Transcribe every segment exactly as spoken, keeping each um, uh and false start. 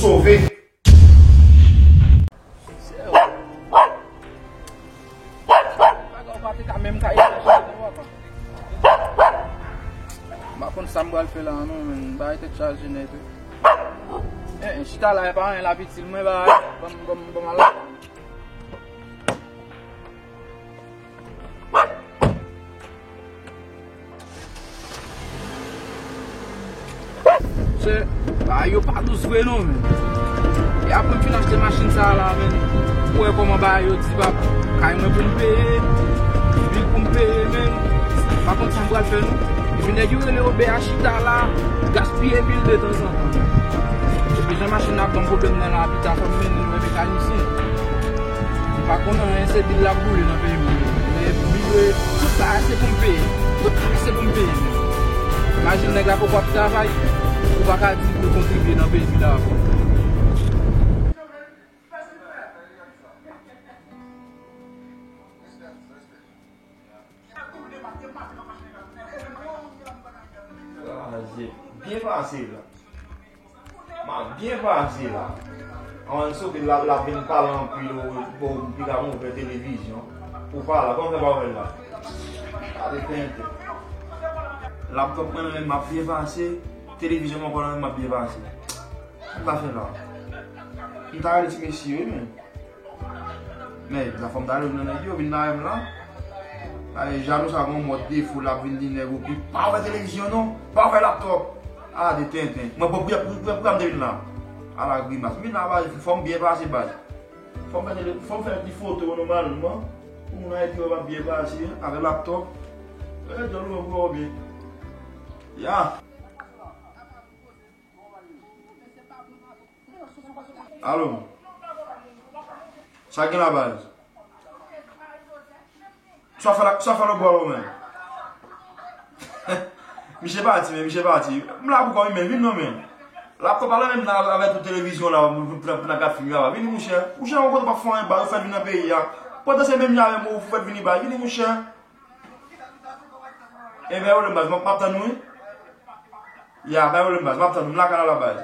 Sove. Bagay ou pa te ka menm ka chache non, papa. M pa konn sa m pral fè la non, men bagay tèt chaje nèt wi. Eh, chita la, e pa anyen l ap itil mwen, bagay. Ban m, ban m, ban m al la. Se, bagay yo pa dous vre non, men. E apre m fin achte machin sa a la, men. Ou wè kòman bagay yo di, papa. Kay mwen pou m peye, bil pou m peye, men. Pa konn sa m pral fè non. Epi nèg yo rele O B H chita la, gaspiye bil de tanzantan. Epi jan machin nan ap ban m pwoblèm nan la, pita fò m mennen l wè mekanisyen. Li pa konn anyen, se bil l ap boule nan peyi m. Men bil yo, tout bagay se pou m peye. Tout bagay se pou m peye. Imajine nèg la poko ap travay, ou pa ka di pou l kontribye nan peyi m la ankò. Kraze. Byen pase la. M ap byen pase la. Ann soti la, l ap vin pale anpil, o, bon, m pi ka ouvè televizyon. Ou pa la, kòman fè pa ouvè l la? Gade tenten. Laptòp mwen nan men m, m ap byen pase. Televizyon mwen ankò nan men m, m ap byen pase. Sa m ta fè la? M ta rele ti mesye wi, men. Men, la fò m ta rele youn nan nèg yo, vin nan men m la. Ay, jalou sa gon mòd defo, l ap vin di nèg ou ki pa ouvè televizyon non, pa ouvè laptòp. A, de tenten. Mwen, bon, pou, pou, pou, pou m te vin la. Ala grimas. M vin la, baz, fò m byen pase, baz. Fò m fè tele-, fò m fè ti foto nòmalman. Pou moun Ayiti wè m ap byen pase, avè laptòp. E, djòl ou wè m byen. Ya. Alo. Sa gen la, baz? Sa fè la, sa fè lòt bò la, ou menm? Misye pati, men misye pati. M la pou kò m, men vin non, men. Laptòp la, menm nan avè tout televizyon la, pou, pou, pou n ap gad fim yo la. Vini, monchè. Monchè, yon kote w p ap fè anyen, baz, ou fèk vin nan peyi a. Pandan se menm jan avè m ou fèk vini, baz. Vini, monchè. Ebyen, pa gen pwoblèm, baz, m ap, m ap tann ou, wi. Ya, pa gen pwoblèm, baz, m ap tann ou, m lakay la, baz.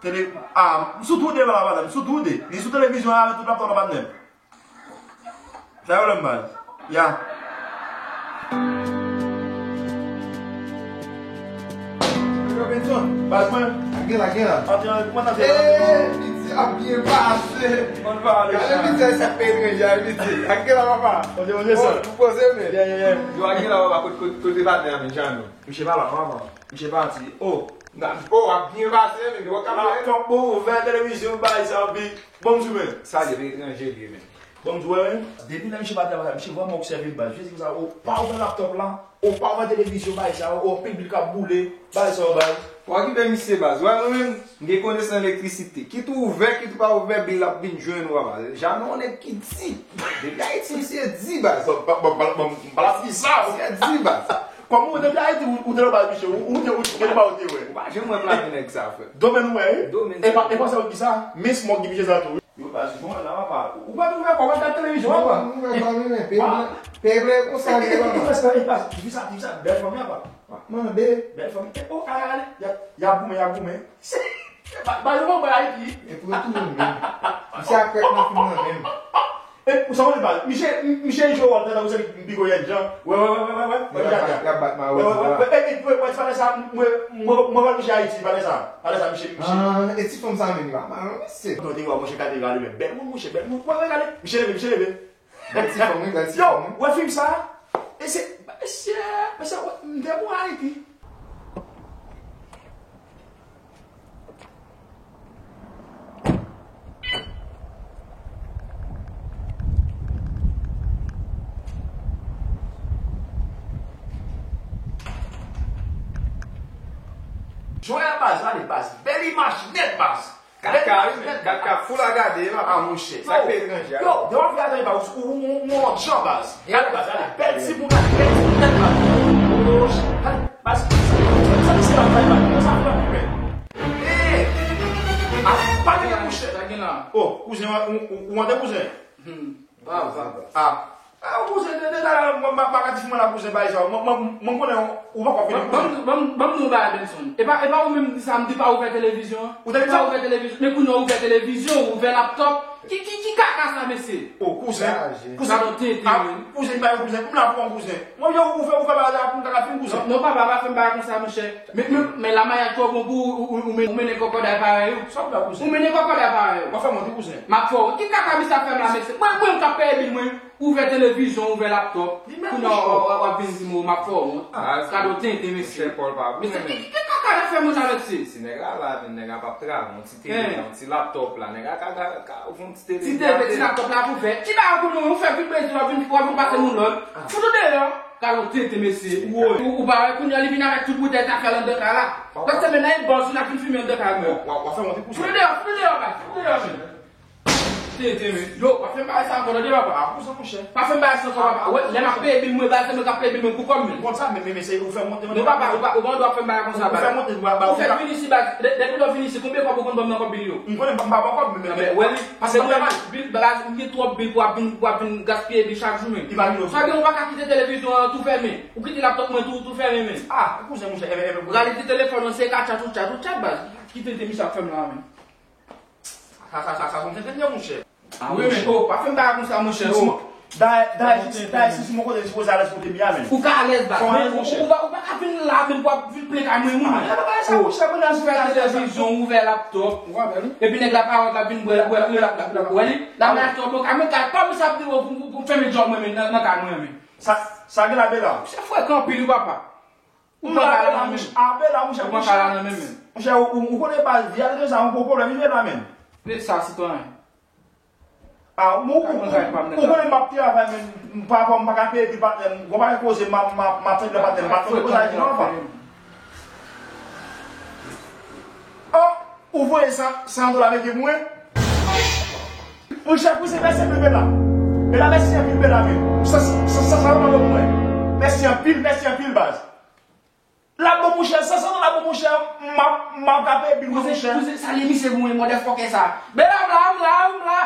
Tele, a, m sou tou de la, baz, m sou tou de. Ni sou televizyon an, avè tout laptòp la, patnè. Pa gen pwoblèm, baz. Ya. Yo, Benson. Baz mwen. Gen la, gen la. Antre, antre, kòman sa fè la? Ee, piti ap byen pase. Gade piti a, sa fè etranje a, piti. Ak gen la, papa. Kote, kote sa? Ou poze, men. Yeah, yeah, yeah. Yo, ak gen la, papa, kote, kote, kote patnè a, men, Jano? Misye pa la, papa. Misye pati. Oh. Oh, ap byen pase, men, yo, kap laptòp ouvè, televizyon, bay sa, pi. Bon, m di, men. Sa, se etranje, li, men. Bon, m di, wè, men. Depi lè misye pa travay, misye vrèman obsève, baz. Misye di konsa, oh, pa ouvè laptòp la. Ou pa wè televizyon bay sa, ou anpil bil k ap boule, bay sa, bay. Ou okipe misye baz. Wè mwen menm, m gen konesans elektrisite. Kit ou ouvè, kit ou pa ouvè, bil la ap vin jwenn ou a baz. Jano yon nèg ki di. Depi Ayiti, misye di baz. Bon, bon, bon, bon, bon, m pa la di sa. Misye di baz. Kòm ou depi Ayiti, ou, ou te nan baz misye, ou, ou te, ou te, ou te wè. Ou pa janm wè plake nèg sa, frè. Domèn ou wè, wi? Domèn. E pa, e pa sa ou di sa, men smòk ki misye sa tou, wi. Yo, baz, jwenn la, papa. Ou pa ouvè kò w al gad televizyon, papa. Mwen, mwen, mwen, mwen, peye, peye konsa, li, papa. Epa, epa, epa, epa, epa, bèl fanmi, papa. Mande. Bèl fanmi. E, oh, ale, ale. Y ap, y ap goumen, y ap goumen. Ba, ba, yo, ba, Ayiti. E pou yo tounen, men. Misye a krèk nan fim nan, menm. E, ou sa konn, baz? Misye, misye jwe wòl, tankou se li ki pi gwo yèt, jan. Wè, wè, wè, wè, wè, wè. Wè, y ap bat, y ap bat, ma wè, wè, wè, wè. E, e, wè, wè, se pa lè sa, mwen, mwen, mwen, mwen, misye Ayiti, pa lè sa. Pa lè sa, misye, misye. Ah, e ti fanm sa menm, li pa mal, non, mesye. Non, te wè, monchè, gade, gade, men. Bèl moun, monchè, bèl moun. Wè, wè, gade. Misye leve, misye leve. Bèl ti fanm, wi, bèl ti fanm, wi. Yo, wè fim sa? E se, mesye, mesye, wè, m te bon Ayiti. Jwè a baz, gade baz. Bèl imaj nèt baz. Gad ka, wi, men. Gad ka, full a gade, papa. Ah, monchè. Sa k fè etranje a. Yo, yo, devan fè etranje, baz, ou, ou, ou, ou, yon lòt jan, baz. Gade, baz, gade. Bèl timoun, gade. Bèl timoun nèt, baz. Oh, gade, baz. Sa, sa, sa, sa, baz. Sa, sa, sa, baz. Eh! Ah, pa gen la, monchè. Sa gen la. Oh, kouzen, ou, ou, ou, ou, kouzen. Hmm. Ah, ah. Ah, Kouzen, de, de, de, de, mwen, mwen, mwen, mwen, mwen, mwen konnen ou poko fini, kouzen. Ban m, ban m, ban m di w bagay, Benson. E pa, e pa ou menm ki di sa, m di pa ouvè televizyon an. Ou te di sa? Pa ouvè televizyon. Men kounye a ou ouvè televizyon, ou ouvè laptòp. Ki, ki, ki kaka sa, mesye? O, kouzen. Kouzen. Sa nou tenten, wi. Kouzen, kouzen. M la pou kouzen. Mwen, yo, ou fè, ou fè bagay la pou m kaka fin, kouzen. Non, non, papa, pa fè m bagay konsa, monchè. Men, men, men la mayaj twò bon pou ou, ou, ou, ou men-, ou mennen kòkòday parèy ou. Sa w la, kouzen? Ou mennen kòkòday parèy ou. W ap fè m wont, wi, kouzen. M ap fè w. Ki kaka misye ap fè m la, mesye? Mwen, mwen, m k ap peye bil mwen. Ouvè televizyon, ouvè laptòp. Kounye a w, w, w ap vin di m, o, m ap fè w wont. Kado tenten, mesye. Monchè, Paul pa bon, mesye, men ki, ki, ki kaka w ap fè moun sa, mesye? Si nèg la la, men nèg la p ap travay. Yon ti tele, yon ti laptòp la, nèg la ka, ka, ka ouvri yon ti tele. Ti tele, ti laptòp la pou fè. Ki bagay pou nou, ou fè vin bezwen, w ap vin, w ap vin pase moun lòd. Fout ou deyò. Kado tenten, mesye. Ou, ou pa wè kounye a li vin avèk tout boutèy zafè l anndan kay la. Lòt semèn nan, e bòs ou n ap vin fimen anndan kay mwen. W ap, w ap fè wont, wi, kouzen. Fout ou deyò, fout ou deyò, baz, fout ou deyò, men. Tenten, men. Yo, pa fè m bagay sa ankò, tande papa. A, kouzen, monchè. Pa fè m bagay sa ankò, papa. Wè, lè m ap peye bil mwen, baz, se mwen k ap peye bil mwen pou kò m, men. Bon, sa, men, men, men, se ou fè monte, monte. Non, papa, ou pa, ou pa dwe ap fè m bagay konsa, baz. Ou fè monte, ou pa, ou fè vin isi, baz. Dè-, depi lè w vin isi, konbyen kòb ou konn ban m nan kòb bil yo? M konnen, m pa, m pa ban kòb, men, men, men, wè, li, paske mwen, bil, baz, m gen twòp bil pou ap vin, pou ap vin gaspiye bil chak jou, men. Li pa vin. Sa gen, ou pa ka kite televizyon an tou fèmen. Ou kite laptòp mwen tou, tou fèmen, men. A, kouzen, monchè, e, e, e, rale ti telefòn nan, se ka tchat ou tchat, ou tchat, baz. Ki tenten misye ap fè m la, men. Sa, sa, sa, sa, se yon tenten, monchè. A, wi, men, o, pa fè m bagay konsa, monchè, o. Dayè, dayè, si, dayè, si, si mwen kote, sipoze alèz kote m ye a, men. Ou ka alèz, baz, men ou, ou pa, ou pa ka vin la, men pou ap vin plenn kay mwen, moun, men. A, bagay sa, monchè, mwen nan ouvè televizyon, ouvè laptòp. Epi nèg la pawòl la vin bwè, bwè, bwè, bwè, bwè, li. La, men laptòp, mwen ka, mwen ka, pa misye ap di, o, pou, pou, pou fèmen djòb mwen, men, nan, nan kay mwen, men. Sa, sa gen la, Bela? Misye frekan anpil, wi, papa. Ou pran kay la nan men m. Ape la, monchè, ou pran kay la nan men m. Monchè, ou, ou, ou konnen baz, vye ale sa, yon gwo pwoblèm, li vye la, men. Men sa, sitwayen. A, ou, ou, ou, ou konnen m ap travay, men, m pa, m pa ka peye bil patnè m, gon bagay koze, m ap, m ap, m ap tande patnè m, patnè m, koze a di non, pa. O, ou voye san, san dola mete pou mwen? Monchè, kouzen, mèsi anpil, Bela. Bela, mèsi anpil, Bela, men. Sa, sa, sa, sa, sa, mèsi anpil, mèsi anpil, baz. L ap bon, monchè, san san dola bon, monchè, m ap, m ap ka peye bil mwen, monchè. Kouzen, kouzen, salye misye pou mwen, motherfucker sa. Bela, m la, m la, m la.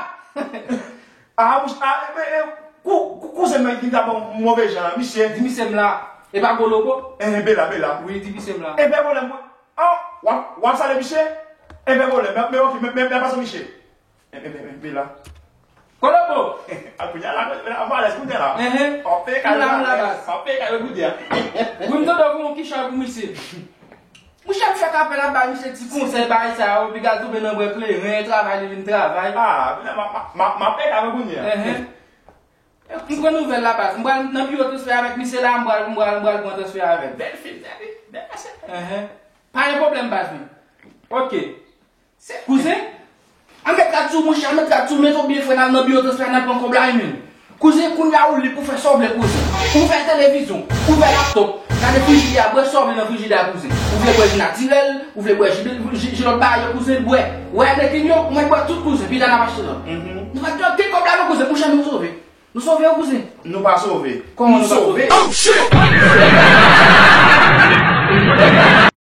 A, monchè, a, e, e, kou-, kou-, kouzen mwen ki ta bon move jan, misye. Di misye m la. E pa Golobo? E, Bela, Bela. Wi, di misye m la. E pa pwoblèm, mwen. A, w ap, w ap salye misye? E pa pwoblèm, men, men, ok, men, men, men, pase misye. Enben, enben, enben, la. Kolobo! A, kounye a la, la, la, valèz kounye a la. Enhen. Anpe kay la, la, baz. Anpe kay la kounye a. Wi, m tande w gen yon kichòy pou misye. Monchè, m fèk apèl ap bay misye ti konsèy, bagay sa yo, piga l tonbe nan bwè kleren, travay li vin travay. A, kounye a, m, m, m, m ape kay la kounye a. Enhen. M pran nouvèl la, baz. M pral nan biwo transfè avèk misye la, m pral, m pral, m pral pran transfè avè l. Bèl fi, bèl fi, bèl mesye. Enhen. Pa gen pwoblèm, baz, men. Ok. Kouzen, an met rad sou, monchè, an met rad sou, men tou byen frè, n al nan biwo transfè, n al pran kòb la, wi, men. Kouzen, kounye a ou lib pou fè sa w vle, kouzen. Ouvè televizyon, ouvè laptòp, gade frijidè a, bwè sa w vle nan frijidè a, kouzen. Ou vle bwè ji natirèl, ou vle bwè ji, ji, ji lòt bagay yo, kouzen, bwè. Wè, nèg yo, mwen bwè tout, kouzen, pi la n ap achte lòt. Nou pa gen ankenn kòb la non, kouzen, monchè, nou sove. Nou sove wi, kouzen. Nou pa sove. Kòman nou pa sove? Oh, shit!